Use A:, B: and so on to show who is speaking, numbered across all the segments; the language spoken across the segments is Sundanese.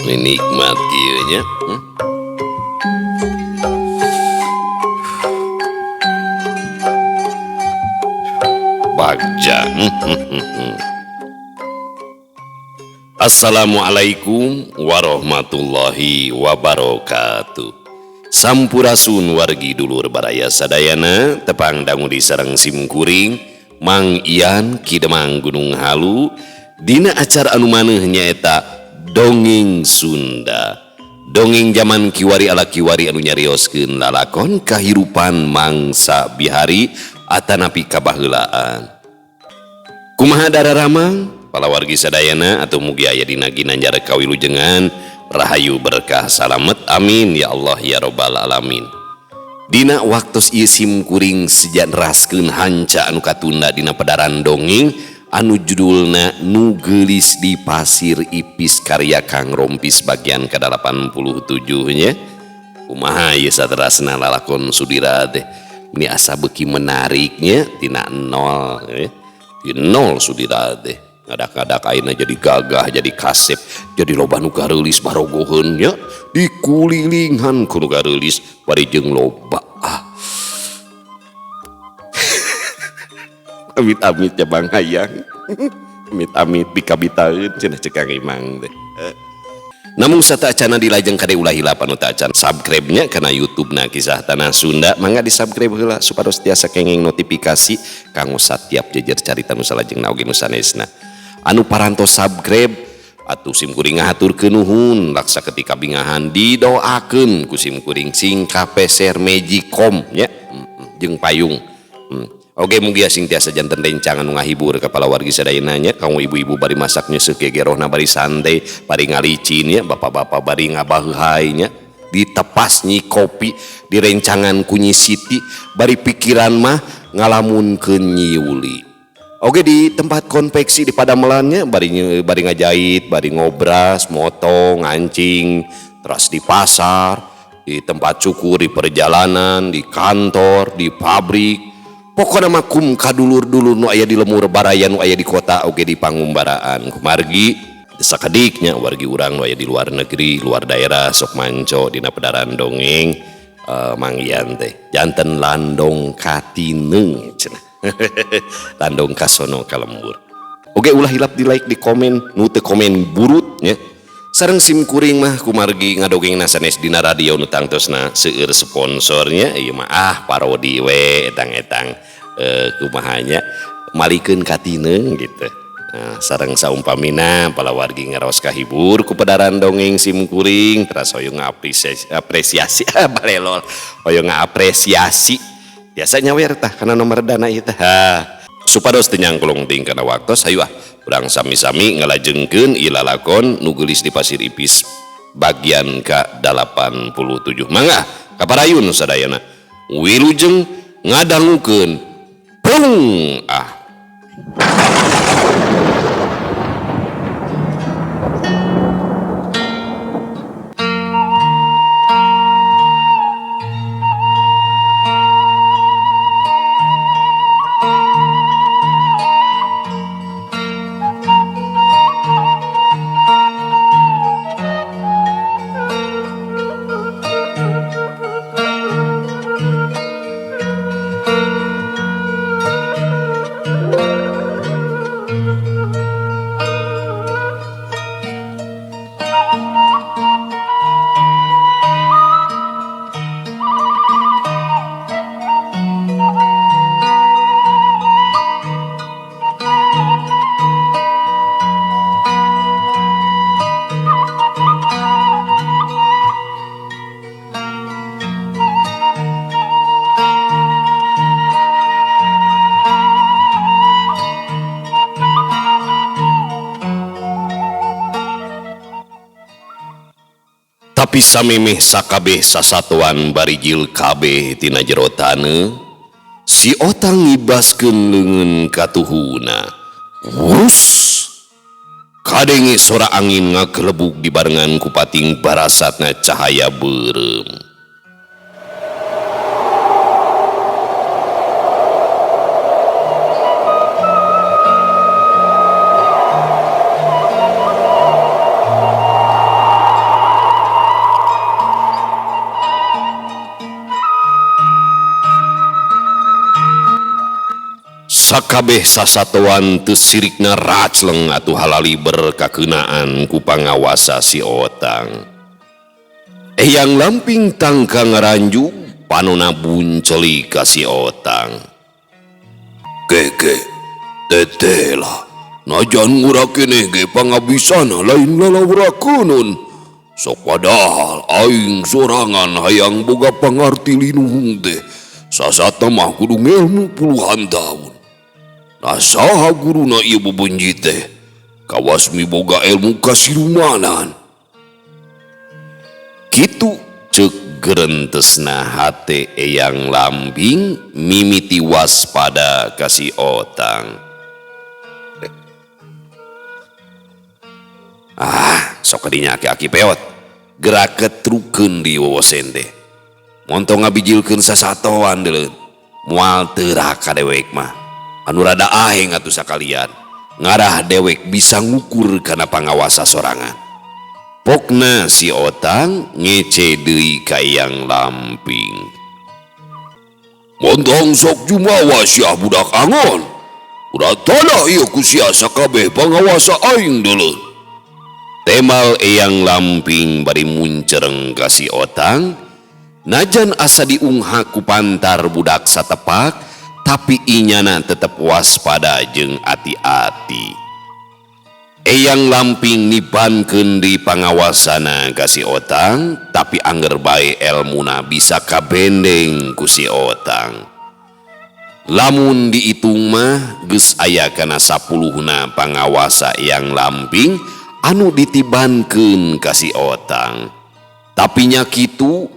A: Ini nikmat kieu nya. Bagja. Assalamualaikum warahmatullahi wabarakatuh. Sampurasun wargi dulur baraya sadayana, tepang dangu di sareng sim kuring Mang Ian Ki Demang Gunung Halu dina acara anu maneuh nyaeta Dongeng Sunda. Dongeng zaman kiwari ala kiwari anu nyarioskeun lalakon kahirupan mangsa bihari atanapi kabaheulaan. Kumaha dararamang palawargi sadayana atau mugi aya dina ginanjar kawilujengan rahayu berkah salamet, amin ya Allah ya robbal alamin. Dina waktos ieu sim kuring sejan raskeun hanca anu katunda dina pedaran dongeng anu judulna Nu Geulis di Pasir Ipis karya Kang Rompis bagian ke-87 nya. Kumaha ieu saterasna lalakon Sudira teh ini asa beuki menariknya tina nol ya. Di nol Sudira teh ngadak-ngadak ayeuna jadi gagah, jadi kasep, jadi loba nu gareulis barogoheun nya, dikulilingan ku nu gareulis bari jeung loba ah. Amit-amit ya Bang Hayang. Amit-amit dikabitaeun cenah cek Kang Imang teh. Namun sataacana dilajeng kade ulah hilap anu teu acan subscribe-nya kana YouTube-na Kisah Tanah Sunda, mangga di-subscribe heula supados tiasa kenging notifikasi kanggo satiap jejer carita nu salajengna oge nu sanesna. Anu parantos subscribe atuh sim kuring ngahaturkeun nuhun laksa ketika bingahan didoakeun ku sim kuring sing kapeser magicom nya jeung payung. Oke, mugi sing tiasa janten rencangan nu ngahibur ka palawargi sadayana nya, kanggo ibu-ibu bari masak nyeuseuk gegerohna bari santai bari ngalicin nya, bapak-bapak bari ngabaheuhay nya, ditepas nyi kopi direncangan ku Nyi Siti bari pikiran mah ngalamunkeun Nyi Yuli. Oke, di tempat konveksi di padamelannya bari ngajahit, bari ngobras, motong, ngancing, terus di pasar, di tempat cukur, di perjalanan, di kantor, di pabrik. Pokona mah kum kadulur-dulur nu aya di lemur baraya nu aya di kota oge di pangumbaraan. Kumargi sakediknya wargi urang nu aya di luar negeri, luar daerah sok manco dina pedaran dongeng Mang Ian teh. Janten landong katineung cenah. Landong kasono kalembur. Oke, ulah hilap di like, di komen, nu teu komen burut nya. Sareng sim kuring mah kumargi ngadogeng sanes dina radio nu tangtosna seueur sponsornya, ieu mah ah parodi we etang-etang kumahanya malikeun katineung gitu. Nah, sareng saumpamina palawargi ngaraos kahibur ku pedaran dongeng sim kuring teras hoyong apresiasi balelol hoyong ngapresiasi biasa nyawer tah kana nomor dana ieu teh. Supados teu nyangklong teuing kana waktos, hayu ah urang sami-sami ngalajengkeun ieu lalakon Nu Geulis di Pasir Ipis bagian ka-87. Mangga kaparayun sadayana wilujeng ngadangukeun prung ah. Tapi samemeh sakabeh sasatuan barijil kabeh tina jero taneuh, si Otang ngibaskeun leungeun katuhuna. Wus! Kadenge sora angin ngagelebug dibarengan ku pating barasatna cahaya beureum. Sakabeh sasatoan teu sirikna racleng atuh halaliber kakeunaan ku pangawasa si Otang. Eyang Lamping tangka ngaranjug panona bunceli ka si Otang. Keke, tetela, najan ngura keneh ge pangabisana lain lalawrakeunun. Sok padahal aing sorangan hayang boga pangarti linuhung teh. Sasatna mah kudu ngelmu puluhan tahun. Nah saha guruna ieu bebenji teh? Kawas miboga ilmu kasilumanan. Kitu ceuk gerentesna hate Eyang Lamping mimiti waspada ka si Otang. Ah, sok kadinya aki-aki peot. Gerak ketrukeun di wowosen teh. Montong ngabijilkeun sasatoan deuleu. Moal teu ka dewek mah. Anu rada aheng atuh sakalian. Ngarah dewek bisa ngukur kana pangawasa sorangan. Pokna si Otang ngece deui ka Eyang Lamping. Montong sok jumawa sia budak angon. Udah tanah ieu ku sia sakabeh pangawasa aing deuleu. Temal Eyang Lamping bari muncereng ka si Otang. Najan asa diunghak ku pantar budak satepak, tapi inyana tetep waspada jeung ati-ati. Eyang Lamping nibankeun di pangawasana ka si Otang, tapi angger bae elmuna bisa kabendeng ku si Otang. Lamun diitung mah geus aya kana 10na pangawasa Eyang Lamping anu ditibankeun ka si Otang. Tapi nya kitu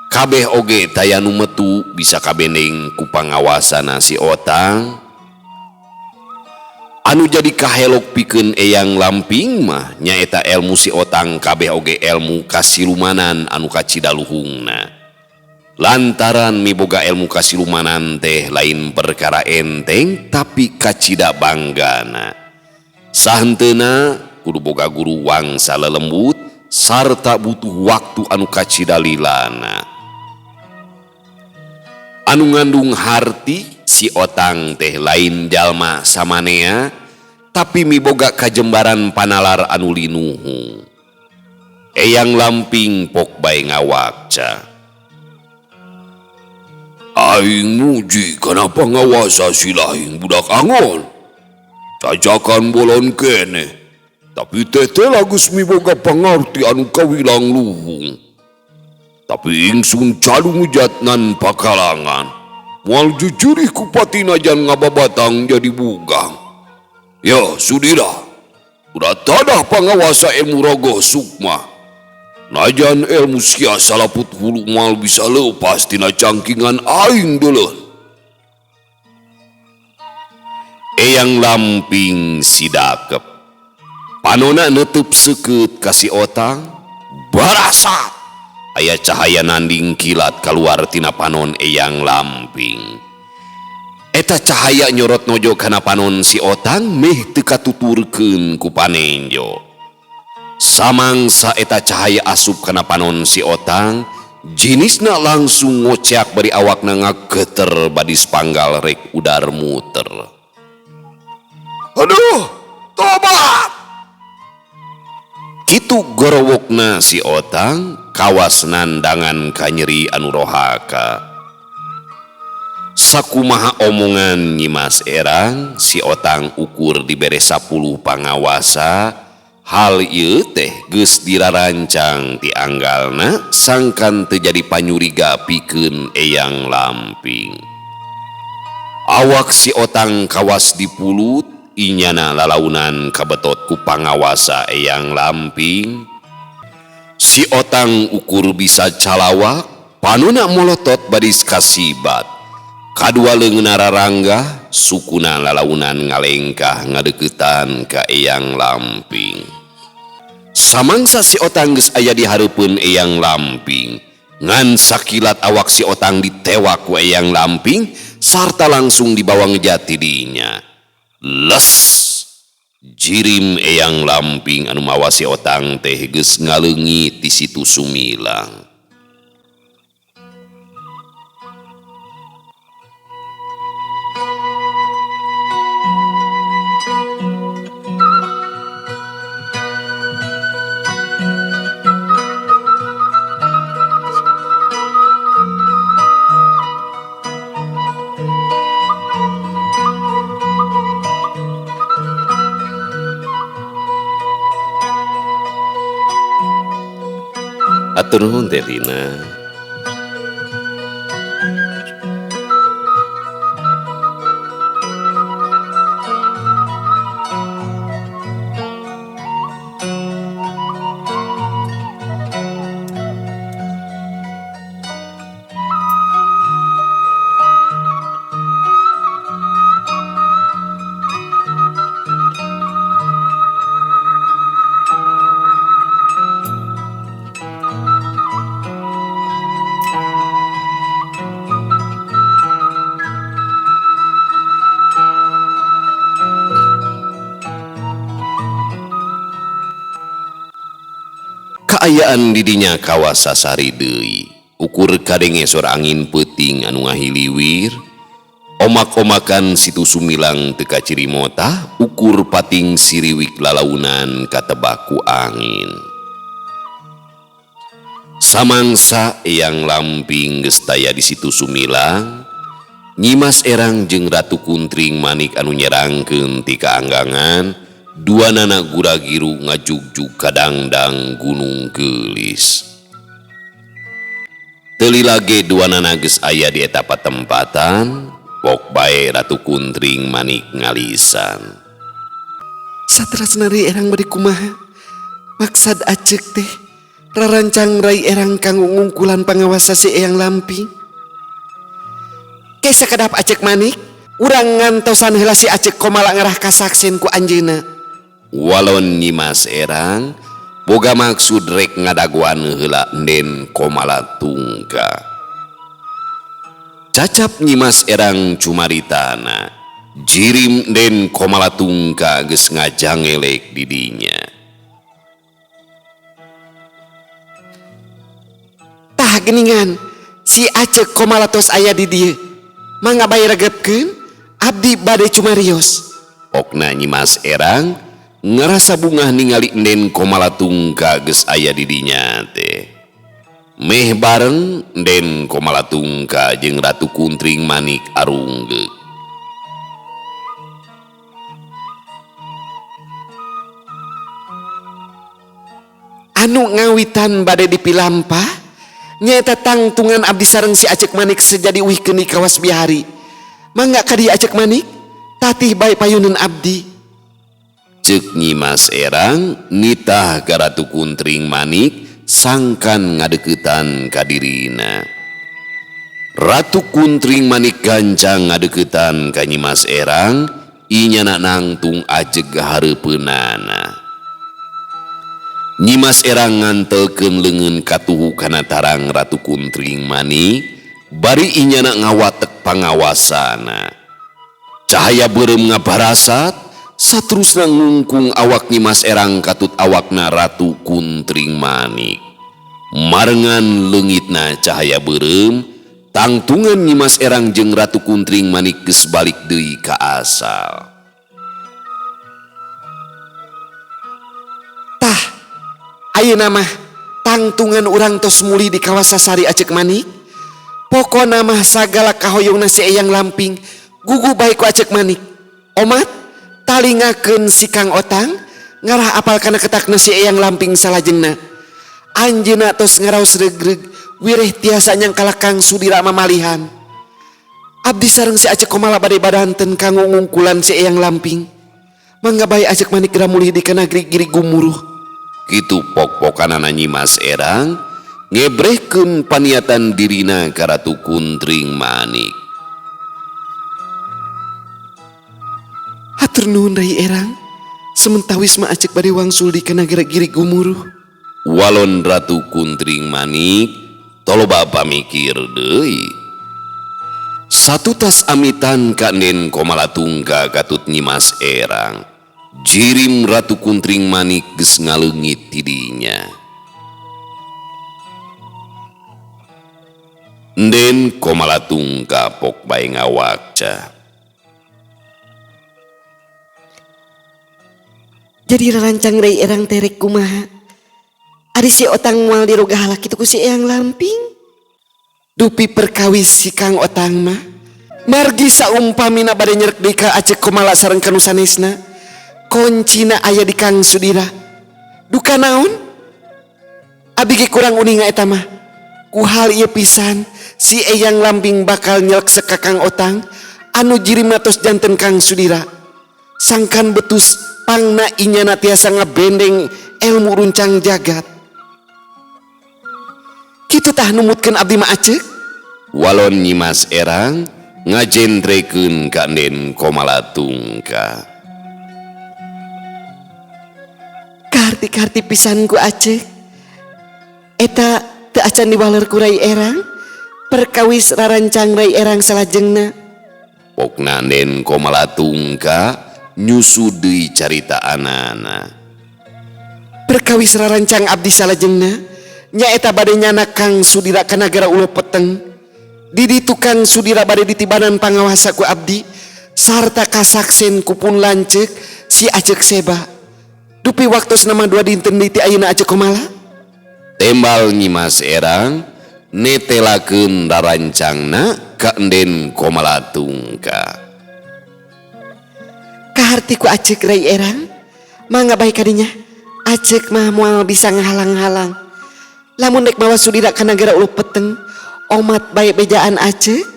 A: kabeh oge taya nu metu bisa kabendeng ku pangawasana si Otang. Anu jadi kahelok pikeun Eyang Lamping mah nyaeta elmu si Otang kabeh oge elmu kasilumanan anu kacida luhungna. Lantaran miboga elmu kasilumanan teh lain perkara enteng tapi kacida banggana. Sahenteuna kudu boga guru wangsa lelembut sarta butuh waktu anu kacida lilana. Anu ngandung harti si Otang teh lain jalma samanea tapi miboga kajembaran panalar anu linuhung. Eyang Lamping pok bae ngawakca. Aing muji kana pangawasa si lahing budak angon. Cacakan bolon keneh. Tapi teteh geus miboga pangarti anu kawilang luhung. Tapi ingsun cadu ngejat nan pakalangan. Moal jujurih ku patina jan ngababatang jadi bugang. Ya sudilah. Udah tadah pangawasa ilmu rogoh sukma. Najan ilmu sia salaput hulu moal bisa lepas tina cangkingan aing deuleun. Eyang Lamping sidakep. Panona neuteub seukeut ka si Otang. Barasat! Aya cahaya nanding kilat kaluar tina panon Eyang Lamping. Eta cahaya nyorot nojo kana panon si Otang meh teu katuturkeun ku panenjo. Samangsa eta cahaya asup kana panon si Otang, jinisna langsung ngoceak bari awakna ngageter badis panggal rek udar muter. Aduh, tobat! Kitu gorowokna si Otang kawas nandangan kanyeri anu rohaka. Sakumaha omongan Nyimas Erang, si Otang ukur dibere 10 pangawasa. Hal ieu teh geus dirarancang ti anggalna sangkan teu jadi panyuriga pikeun Eyang Lamping. Awak si Otang kawas dipulut, inyana lalaunan kabetot ku pangawasa Eyang Lamping. Si Otang ukur bisa calawak, panona molotot badis kasibat. Kadua leungeunna raranggah, sukuna lalaunan ngalengkah ngadeukeutan ka Eyang Lamping. Samangsa si Otang geus aya di hareupeun Eyang Lamping, ngan sakilat awak si Otang ditewak ku Eyang Lamping sarta langsung dibawa ngejati dinya. Les jirim Eyang Lamping anu mawa si Otang teh geus ngaleungit di situ sumilang. Hatur nuhun Teh Lina. Kaayaan didinya kawasa sari deui. Ukur kadenge sora angin peuting anu ngahiliwir. Omak-omakan Situ Sumilang teu kaciri motah, ukur pating siriwik lalaunan katebak ku angin. Samangsa Eyang Lamping geus taya di Situ Sumilang, Nyimas Erang jeung Ratu Kuntring Manik anu nyerangkeun ti kaanggangan, duanana guragiru ngajugjug kadangdang Gunung Geulis. Teu lila ge duanana geus aya di eta patempatan, pok bae Ratu Kuntring Manik ngalisan. Satrasna Rai Erang bade kumaha? Maksad aceuk teh rarancang Rai Erang kanggo ngungkulan pangawasa si Eyang Lamping. Ke sakedap Acek Manik, urang ngantosan heula si Acek Komala ngarah kasaksen ku anjeunna. Walon Nyimas Erang boga maksud rek ngadagoan heula Nden Komala Tungka. Cacap Nyimas Erang cumaritana, jirim Nden Komala Tungka geus ngajangelek di dinya. Tah geningan si Acek Komala tos aya di dieu. Mangga bae regepkeun, abdi bade cumarios. Pokna Nyimas Erang ngerasa bungah ningali Nden Komala Tungka geus aya di dinya teh. Meh bareng Nden Komala Tungka jeung Ratu Kuntring Manik arunggeuk. Anu ngawitan bade dipilampah nyaeta tangtungan abdi sareng si Acek Manik sejadi uihkeun di kawas bihari. Mangga ka dieu Acek Manik, tatih bae payuneun abdi. Ceuk Nyimas Erang nitah ka Ratu Kuntring Manik sangkan ngadeuketan ka dirina. Ratu Kuntring Manik gancang ngadeuketan ka Nyimas Erang, inyana nangtung ajeg hareupeunana. Nyimas Erang ngantelkeun leungeun katuhu kana tarang Ratu Kuntring Manik, bari inyana ngawatek pangawasana. Cahaya beureum ngabarasat, saterusna ngungkung awak Nyimas Erang katut awakna Ratu Kuntring Manik. Marengan leungitna cahaya beureum, tangtungan Nyimas Erang jeung Ratu Kuntring Manik geus balik deui ka asal. Tah, ayeuna mah tangtungan urang tos mulih di Kawasasari Acek Manik. Pokona mah sagala kahoyongna si Eyang Lamping gugu bae ku Acek Manik. Omat talingakeun si Kang Otang ngarah apal kana ketakna si Eyang Lamping salajengna. Anjeunna tos ngaraos regreg wireh tiasa nyangkala Kang Sudira mamalihan. Abdi sareng si Acek Komala bade badanten kanggo ngungkulan si Eyang Lamping. Mangga bae Acek Manik geura mulih di kana Giri Gumuruh. Kitu pok-pokanana Nyimas Erang ngebrehkeun paniatan dirina ka Ratu Kuntring Manik. Hatur nuhun Rai Erang, sementawis mah Acek bade wangsul di kana Giri Gumuruh. Walon Ratu Kuntring Manik toloba pamikir deui. Satutas amitan ka Nden Komala Tungka katut Nyimas Erang. Jirim Ratu Kuntring Manik geus ngaleungit ti dinya. Nden Komala Tungka pok bae ngawakca.
B: Jadi rarancang Rai Erang terek kumaha? Ari si Otang moal dirogahala kitu ku si Eyang Lamping.
A: Dupi perkawis si Kang Otang mah. Margi saumpamina bade nyerek deui ka Acek Komala sareng kanu sanesna. Koncina aya di Kang Sudira. Duka naon?
B: Abdi ge kurang uninga eta mah. Ku hal ieu pisan si Eyang Lamping bakal nyeleksek ka Kang Otang anu jirimna tos janten Kang Sudira. Sangkan betus pangna inyana tiasa ngabendeng ilmu runcang jagat. Kitu tah numutkeun abdi mah Aceuk.
A: Walon Nyimas Erang ngajentrekeun ka Nden Komalatungka.
B: Kaharti-kaharti pisan ku Aceuk. Eta teu acan diwaler ku Rai Erang, perkawis rarancang Rai Erang salajengna.
A: Pokna Nden Komalatungka nyusu deui carita anana.
B: Perkawis rarancang abdi salajengna nyaeta bade nyana Kang Sudira ka nagara Ulo Peteng. Di ditu Kang Sudira bade ditibanan pangawasa ku abdi sarta kasaksen ku pun lanceuk si Aceuk Seba. Dupi waktos nama 2 dinten deui ti ayeuna Aceuk Komala.
A: Tembal Nyimas Erang netelakeun rarancangna ka Enden Komalatungka.
B: Kaharti ku Aceuk Rai Erang, mangga bae kadinya. Aceuk mah moal bisa ngahalang-halang. Lamun dek mawa Sudira ka nagara Ulu Peteng, omat bae bejaan Aceuk.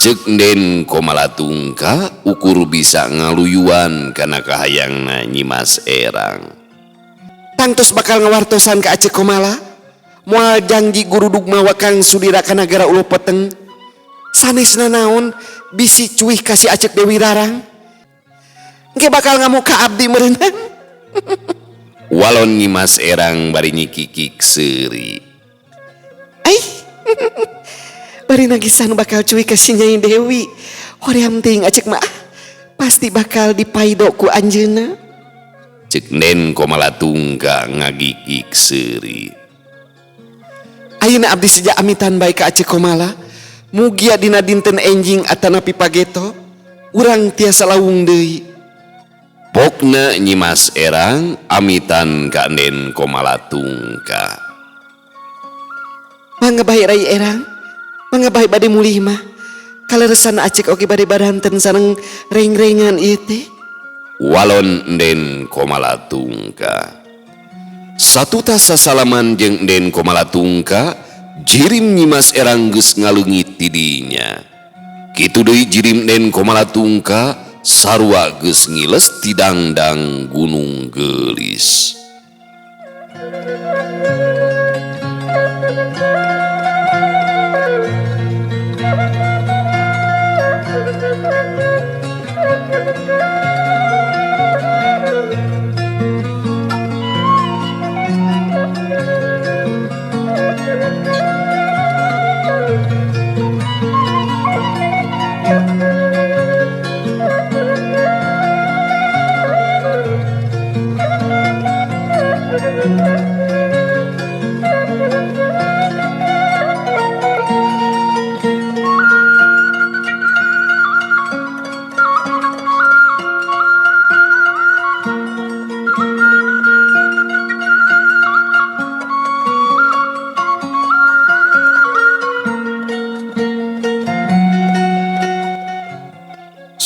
A: Ceuk Enden Komalatungka ukur bisa ngaluyuan kana kahayangna Nyimas Erang.
B: Tangtos bakal ngawartosan ka Aceuk Komala, moal janji gurudug mawa Kang Sudira ka nagara Ulu Peteng. Sanesna naon bisi cuih ka si Aceuk Dewi Rarang. Engke bakal ngamuk ka abdi meureunang.
A: Walon Nyimas Erang bari nyikikik seuri.
B: Ai. Bari nagisan bakal cuy ka si Nyai Dewi. Hoream teuing Aceuk mah pasti bakal dipaido ku anjeunna.
A: Ceuk Nden Komalatungka ngagikik seuri.
B: Ayeuna abdi seja amitan bae ka Aceuk Komala. Mugia dina dinten enjing atanapi pageto urang tiasa lawung deui.
A: Pokna Nyimas Erang amitan ka Nden Komalatungka.
B: Mangga bae Rai Erang, mangga bae bade mulih mah. Kaleresan Aceuk oge bade baranten sareng reng-rengan ieu teh.
A: Walon Nden Komalatungka. Satutas sasalaman jeung Nden Komalatungka, jirim Nyimas Erang geus ngaleungit ti dinya. Kitu deui jirim Nden Komalatungka sarua geus ngiles ti dangdang Gunung Geulis.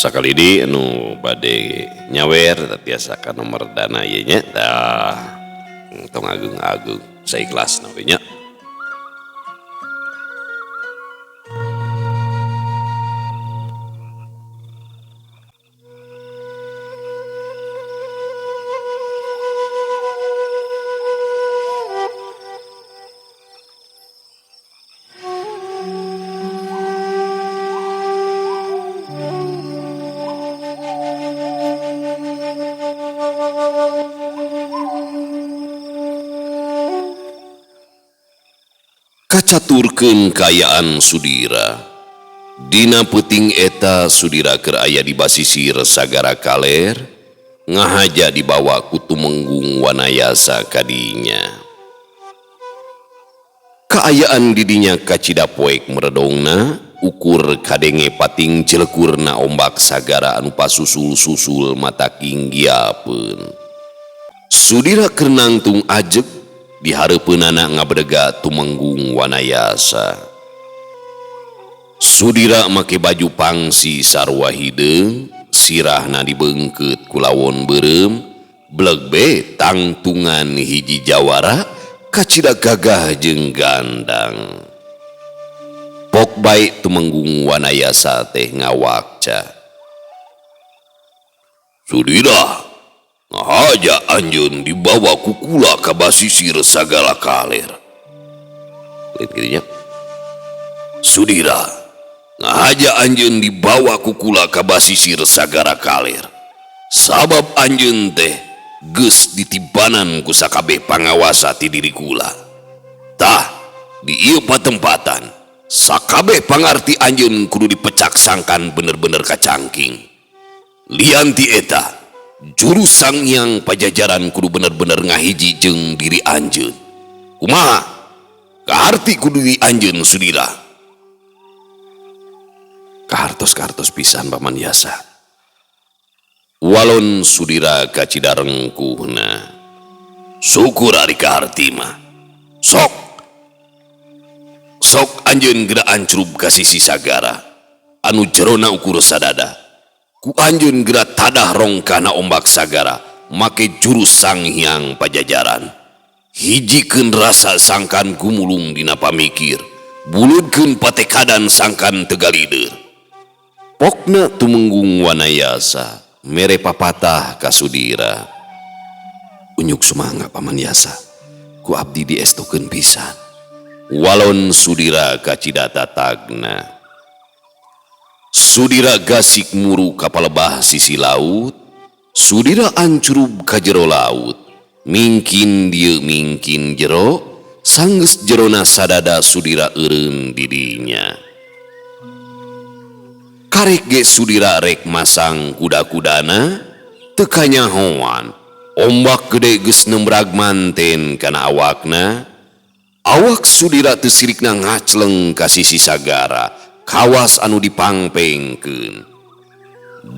A: Sakali di anu bade nyawer tiasa ka nomor dana ieu nya tah tong agung-agung saikhlasna we nya. Kacaturkeun kaayaan Sudira. Dina peuting eta Sudira keur aya di basisir sagara kaler, ngahaja dibawa ku Tumenggung Wanayasa kadinya. Kaayaan didinya kacida poek meredongna, ukur kadenge pating cilekurna ombak sagara anu pasusul-susul mata kinggiapeun. Sudira keur nangtung ajeg dihareupeunana ngabedega Tumenggung Wanayasa. Sudira make baju pangsi sarua hideung, sirahna dibeungkeut ku lawon beureum, bleg be tangtungan hiji jawara Kacida gagah jeung gandang. Pok bae Tumenggung Wanayasa teh ngawakca. Sudira, ngahaja anjeun dibawa ku kula ka basisir sagala kaler. Lain kitu nya. Sudira, ngahaja anjeun dibawa ku kula ka basisir sagara kaler. Sabab anjeun teh geus ditibanan ku sakabeh pangawasa ti diri kula. Tah, di ieu patempatan sakabeh pangarti anjeun kudu dipecak sangkan bener-bener kacangking. Lian ti eta, jurus Sanghyang Pajajaran kudu bener-bener ngahiji jeung diri anjeun. Kumaha? Kaharti ku diri anjeun Sudira. Kahartos-kahartos pisan Paman Yasa. Walon Sudira kacida rengkuhna. Syukur ari kaharti mah. Sok. Sok anjeun geura ancrub ka sisi sagara anu jerona ukur sadada. Ku anjeun geura tadah rongkana ombak sagara make jurus Sanghyang Pajajaran. Hijikeun rasa sangkan gumulung dina pamikir, buludkeun patekadan sangkan teu galider. Pokna Tumenggung Wanayasa mere papatah ka Sudira. Unyuk sumangga Paman Yasa, ku abdi diestukeun pisan. Walon Sudira kacida tatagna. Sudira gasik muru ka palebah sisi laut, Sudira ancrub ka jero laut. Mingkin dieu mingkin jero, sanggeus jerona sadada Sudira eureun didinya. Karek ge Sudira rek masang kuda-kudana, teu kanyahoan. Ombak gede geus nembrag manten kana awakna. Awak Sudira teu sirikna ngacleng ka sisi sagara, kawas anu dipangpengkeun.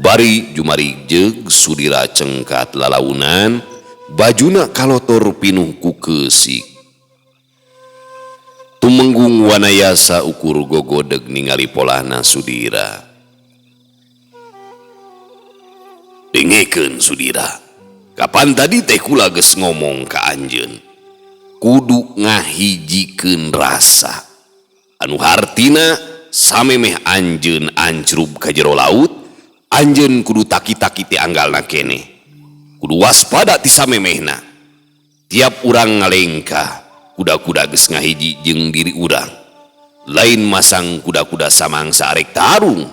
A: Bari jumarijeg Sudira cengkat lalaunan, bajuna kalotor pinuh ku keusik. Tumenggung Wanayasa ukur gogodeg ningali polahna Sudira. Dengekeun Sudira, kapan tadi teh kula geus ngomong ka anjeun, kudu ngahijikeun rasa. Anu hartina samemeh anjeun ancrub ka jero laut, anjeun kudu taki-taki ti anggalna keneh. Kudu waspada ti samemehna. Tiap urang ngalengkah, kuda-kuda geus ngahiji jeung diri urang. Lain masang kuda-kuda samangsa arek tarung,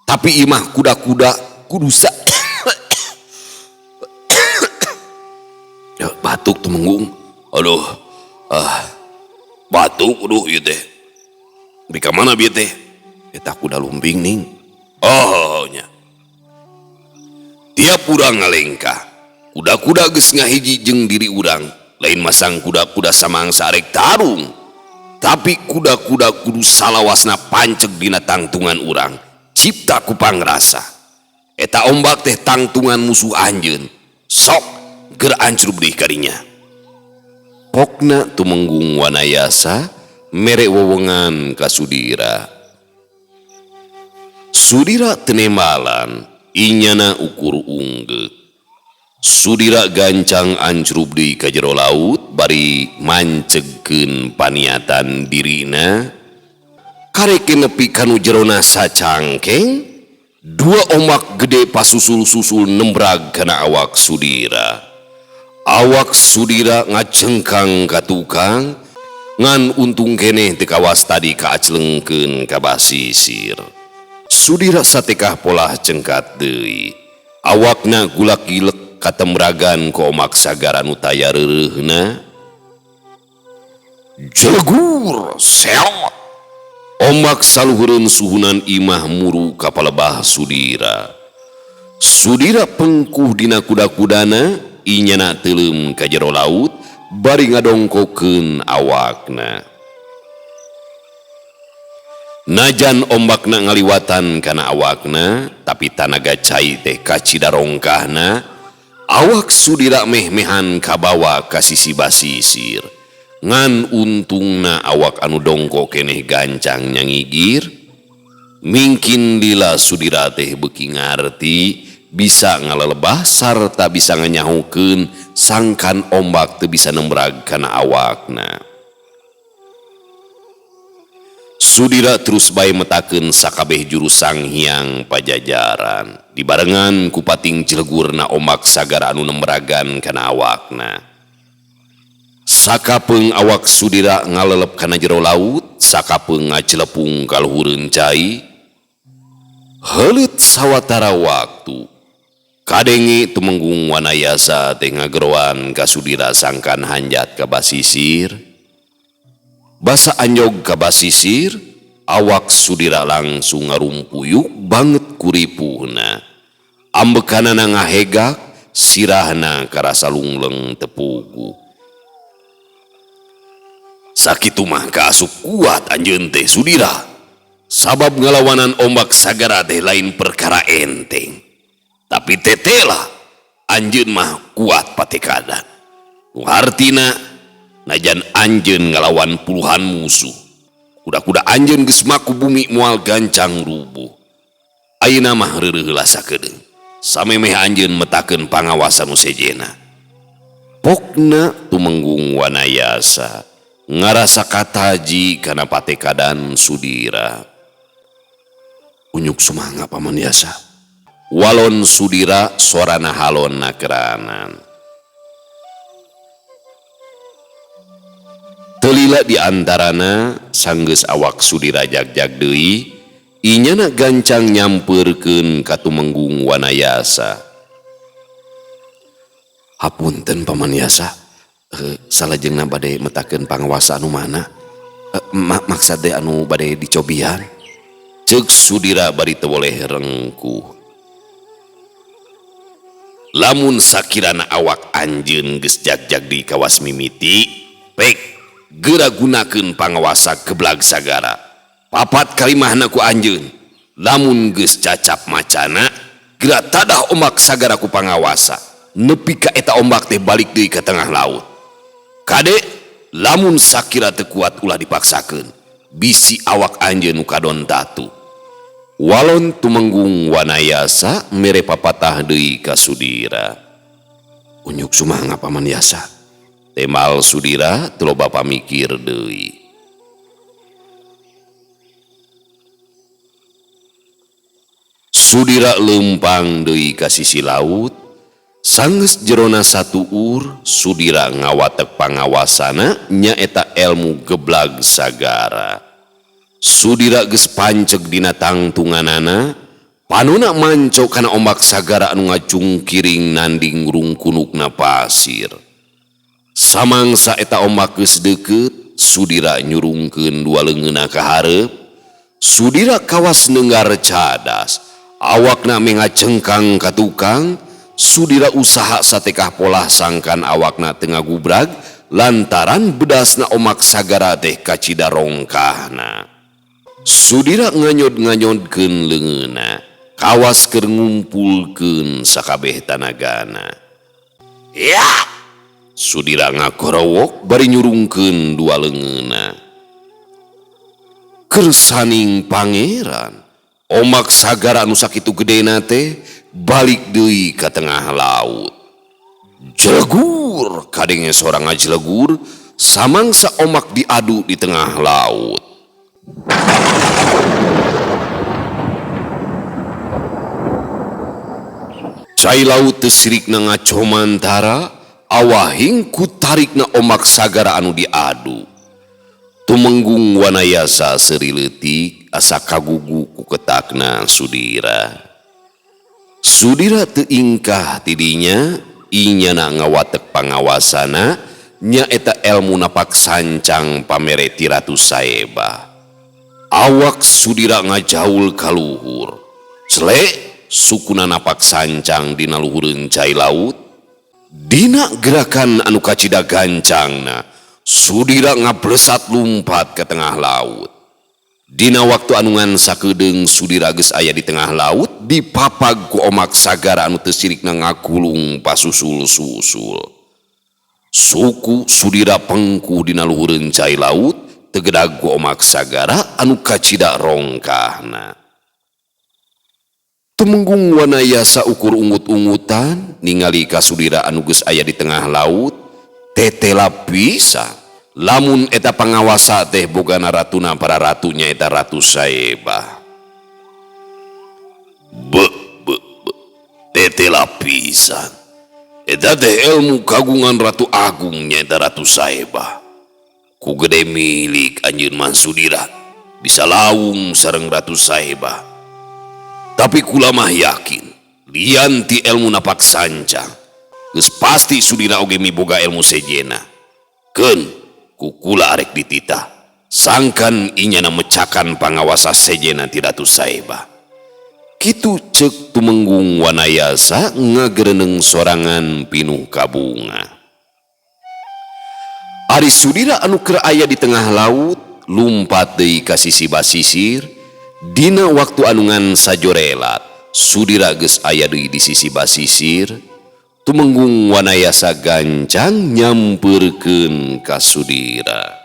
A: tapi imah kuda-kuda kudu sa ya, batuk Tumenggung. Aduh, batuk aduh ieu teh. Di ka mana bieu teh? Eta kuda lumping ning. Oh nya. Tiap urang ngalengkah, kuda-kuda geus ngahiji jeung diri urang. Lain masang kuda-kuda samangsa arek tarung, tapi kuda-kuda kudu salawasna panceg dina tangtungan urang. Cipta ku pangrasa. Eta ombak teh tangtungan musuh anjeun. Sok ger ancrub deui kadinya. Pokna Tumenggung Wanayasa mere wewengan ka Sudira. Sudira tenembalan, inyana ukur unggeuk. Sudira gancang ancrub deui ka jero laut bari mancegkeun paniatan dirina. Karek nepi kanu jerona sacangkeng, dua ombak gede pasusul-susul nembrag kana awak Sudira. Awak Sudira ngacengkang ka tukang, ngan untung keneh teu kawas tadi kaaclengkeun ka basisir. Sudira satekah polah cengkat deui. Awakna gulak-gilek katembragan ku ombak sagara nu taya reureuhna. Jelegur seot. Ombak saluhureun suhunan imah muru ka palebah Sudira. Sudira pengkuh dina kuda-kudana, inyana teuleum ka jero laut bari ngadongkokeun awakna. Najan ombakna ngaliwatan kana awakna, tapi tanaga cai teh kacida rongkahna. Awak Sudira meh-mehan kabawa ka sisi basisir. Ngan untungna awak anu dongko keneh gancang nyangigir. Mingkin lila Sudira teh beuki ngarti bisa ngalelebah sarta bisa nganyahukeun sangkan ombak teu bisa nembrag kana awakna. Sudira terus bae metakeun sakabeh jurus Sang Hyang Pajajaran dibarengan ku pating jelegurna ombak sagara anu nembragan kana awakna. Sakapeung awak Sudira ngalelep kana jero laut, sakapeung ngacelepung ka luhureun cai. Heuleut sawatara waktu kadenge Tumenggung Wanayasa teh ngageroan ka Sudira sangkan hanjat ka basisir. Basa anjog ka basisir, awak Sudira langsung ngarumpuyuk banget kuripuhna. Ambekanana ngahegak, sirahna karasa lungleng tepugu. Sakitu mah kaasup kuat anjeun teh Sudira. Sabab ngalawanan ombak sagara teh lain perkara enteng. Tapi tetela anjeun mah kuat patekadan. Nu hartina najan anjeun ngalawan puluhan musuh. Kuda-kuda anjeun geus maku bumi moal gancang rubuh. Ayeuna mah reureuh heula sakedeung. Samemeh anjeun metakeun pangawasan nu sejena. Pokna Tumenggung Wanayasa ngarasa kataji kana patekadan Sudira. Unyuk sumangga Paman Yasa. Walon Sudira sorana halon nakeranan. Telila di antarana sanggeus awak Sudira jag-jag deui, inyana gancang nyampeurkeun ka Tumenggung Wanayasa. Hapunten Paman Yasa, salajengna bade metakeun pangawasa anu mana? Maksad teh anu bade dicobian? Ceuk Sudira bari teu boleh rengkuh. Lamun sakirana awak anjeun geus jag-jag di kawas mimiti, pek geura gunakeun pangawasa geblag sagara. Papat kalimahna ku anjeun. Lamun geus cacap macana, geura tadah ombak sagara ku pangawasa. Nepi ka eta ombak teh balik deui ka tengah laut. Kade, lamun sakira teu kuat ulah dipaksakeun. Bisi awak anjeun nu kadon tatu. Walon Tumenggung Wanayasa mere papatah deui ka Sudira. Unyuk sumangga Paman Yasa. Temal Sudira teu loba pamikir deui. Sudira leumpang deui ka sisi laut. Sanggeus jerona satuur, Sudira ngawatek pangawasana nyaeta elmu geblag sagara. Sudira geus panceg dina tangtunganana, panona manco kana ombak sagara anu ngacungkiring nanding rungkunukna pasir. Samangsa eta ombak geus deukeut, Sudira nyurungkeun dua leungeunna ka hareup. Sudira kawas neunggar cadas, awakna meh ngacengkang ka tukang. Sudira usaha satekah polah sangkan awakna teu ngagubrag lantaran bedasna omak sagara teh kacida rongkahna. Sudira nganyod-nganyodkeun leungeunna, kawas keur ngumpulkeun sakabeh tanagana. Ya! Sudira ngakorowok bari nyurungkeun dua leungeunna. Kersaning pangeran, omak sagara anu sakitu gedena teh balik deui ka tengah laut. Jelegur kadenge sorang ngajelegur, samangsa omak diadu di tengah laut. Cai laut teu sirikna ngacomantara, awahing ku tarikna omak sagara anu diadu. Tumenggung Wanayasa seuri leutik asa kagugu ku ketakna Sudira. Sudira teu ingkah tidinya, inyana ngawatek pangawasana nyaeta elmu napak sancang pamere ti Ratu Saeba. Awak Sudira ngajaul ka luhur. Celek sukuna napak sancang dina luhureun cai laut. Dina gerakan anu kacida gancangna, Sudira ngablesat lumpat ke tengah laut. Dina waktu anu ngan sakedeung Sudira geus aya di tengah laut, dipapag ku omak sagara anu teu sirikna ngakulung pasusul-susul. Suku Sudira pengku dina luhureun cai laut, tegedag ku omak sagara anu kacida rongkahna. Tumenggung Wanayasa ukur ungut-ungutan ningali ka Sudira anu geus aya di tengah laut tetela pisan lamun eta pangawasa teh bogana ratuna para ratunya eta Ratu Saeba. Be be be tetela pisan eta teh ilmu kagungan Ratu Agung nyaeta Ratu Saeba. Ku gede milik anjeun mah Sudira bisa lawung sareng Ratu Saeba. Tapi kula mah yakin lian ti ilmu napak sancang geus pasti Sudira oge miboga ilmu sejena. Keun ku kula arek dititah sangkan inyana mecakan pangawasa sejena ti Ratu Saeba. Kitu ceuk Tumenggung Wanayasa ngagereneng sorangan pinuh kabunga. Ari Sudira anu keur aya di tengah laut lumpat deui ka sisi basisir. Dina waktu anu ngan sajorelat Sudira geus aya deui di sisi basisir. Tumenggung Wanayasa gancang nyampeurkeun ka Sudira.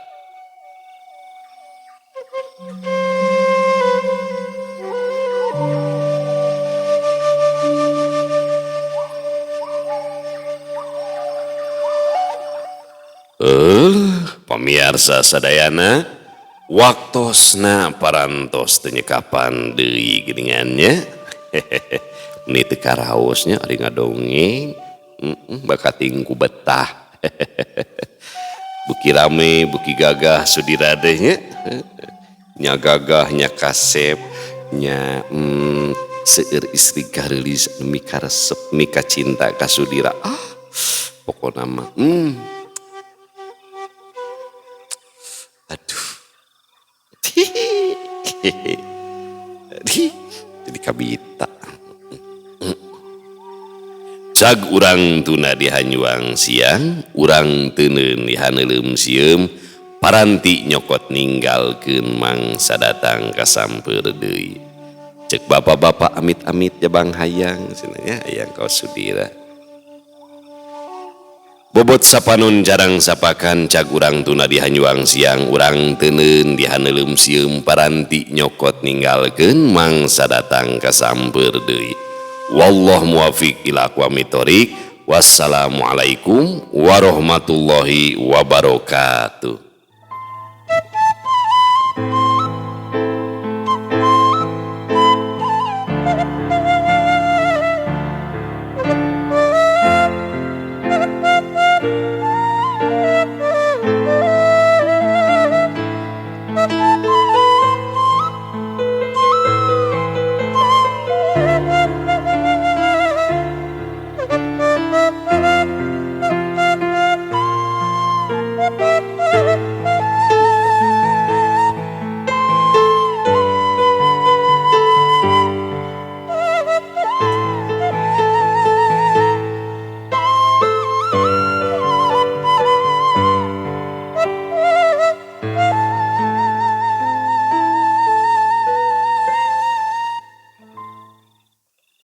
A: Pamiarsa sadayana, waktosna parantos teu nyekapan deui geuningannya. Meni teu karaosnya ari ngadongeng, bakating ku betah. Buki rame, buki gagah Sudira teh nya. Nya gagah, nya kasep, nya seueur istri gareulis anu mikaresep, mikacinta ka Sudira. Ah, pokona mah. Aduh. Jadi kabita. Cag urang tuna di hanyuang siang, urang teuneun di haneuleum sieum, paranti nyokot ninggalkeun mangsa datang kasamper deui. Cek bapak-bapak amit-amit jabang hayang cenah nya, hayang ka Sudira. Bobot sapanon jarang sapakan cag urang tuna di hanyuang siang, urang teuneun di haneuleum sieum, paranti nyokot ninggalkeun mangsa datang kasamper deui. Wallahu muwafiq ila aqwamit thoriq. Wassalamualaikum warahmatullahi wabarakatuh.